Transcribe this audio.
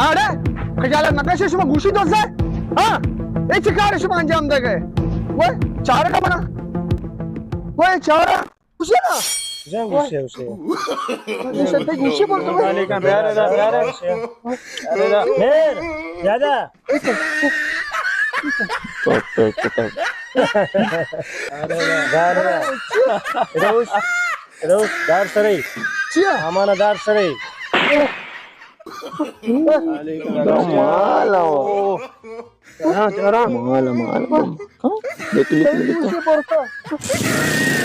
آڑے، خجالت نہ کشے، شما گوشی دوزے؟ ہاں؟ اے چی کار شما انجام دے گئے؟ وہ چارہ کا بنا؟ وہ چارہ؟ گوشی نا؟ جان گوشی، گوشی۔ گوشی تے گوشی بول تو۔ علیکم، بیارے دا، بیارے۔ میر، دادا۔ ٹوپ، ٹوپ، ٹوپ۔ دار، دار۔ روش، روش، دار سرے۔ چیا؟ امانہ دار سرے۔ مال آو۔ ہاں، چارا۔ مال، مال۔ ہاں؟ دیکھ، دیکھ، دیکھ۔